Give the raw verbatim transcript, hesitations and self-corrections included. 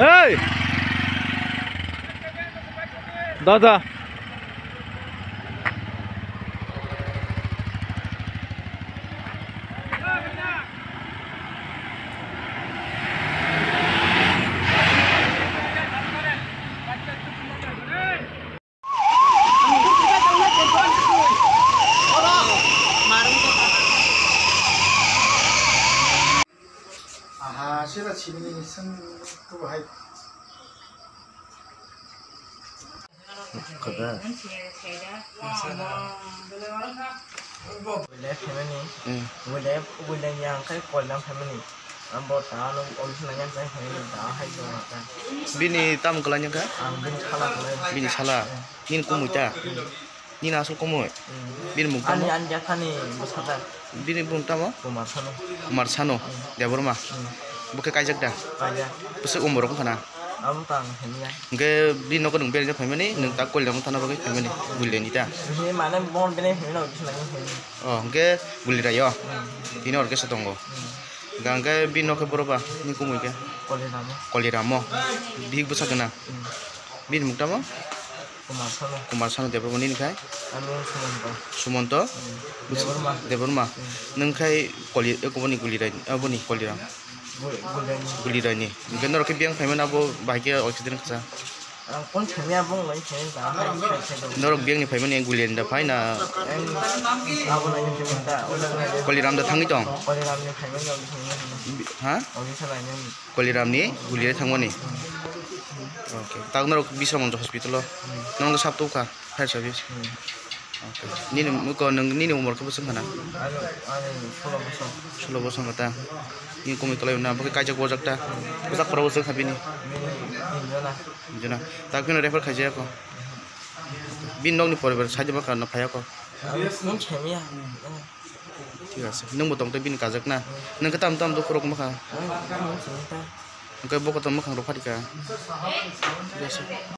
Hey! Dada. Aha, sila sini seng tu hai. Kada. Wile family. Hmm. Wile, wile yang kai kolam family. Ambo ta no om sila yang kai family ta hai do ta. Bini tam kalanya ka? Ang bini sala kalai. Bini sala. Hmm. Nini kumui ta? Hmm. Nini asal kumui? Hmm. Bini mung tamo? Ani, ani jakhani bwsajak. Bini mung tamo? Kumar Sanu. Kumar Sanu. Hmm. Debbarma. Hmm. Bo khe kaijak da? Kaijak. Bwswk umor wng khana? Abo tang himya. Hingke bini nogo nwng berajak phaimani, nwng tak Koliram thana bagwi phaimani, Guliani ta? Bini mane bon bini himno bisingo himya. Oh, hingke Gulirai o? Hmm. Bini orkestra tongo. Hmm. Hingke bini nokhe boro ba, ni kumui khe? Koliramo. Koliramo. Bihik bwsa gwnang. Hmm. Bini mung tamo? Kumar Sanu. Kumar Sanu Debbarma nini khai? Ano Sumonto. Sumonto? Hmm. Debbarma. Debbarma. Hmm. Nwng khai Koli-, eh, kubuni Gulirai, aboni Koliram. Gul-, Gulirani. Gulirani. Hingke norok khe biyang phaimani abo bahai khe accident kha sa? Ang kon themya bong lai themya ta, hai, hai, hai, hai. Norok biyangni phaimani Guliani da phai na? Em, abo lai themya ta, ola lai. Koliram da thangwi tong? Koliramni phaimani, ola themya. Bi-, ha? Ola themya. Koliramni Gulirai thangmani? Hmm. Okay. Tak norok Bisramganj hospital o? Hmm. Norok sab tubkha? Fire service. Hmm. Okay. Nini muko nwng nini umor khe bwswk khana? Ano, ano, solo bosor. Solo bosor ta. Nini kumui kwlai na, bo khe kaijak wajak ta. Bwsak phora bwswk kha bini? Bini tinjona. Tinjona. Tak phino refer khaijak ko. Bini nokni poribar saide ma karna phaiya ko. Ano, phone chemiya. Thik ase. Nwng bo tong tei bini kajak na. Nwng khe tam tam dukhu rok ma kha. Ano, phone chemiya ta. Hwnkhe bo kotor mwkhang rok phari kha. Thik ase.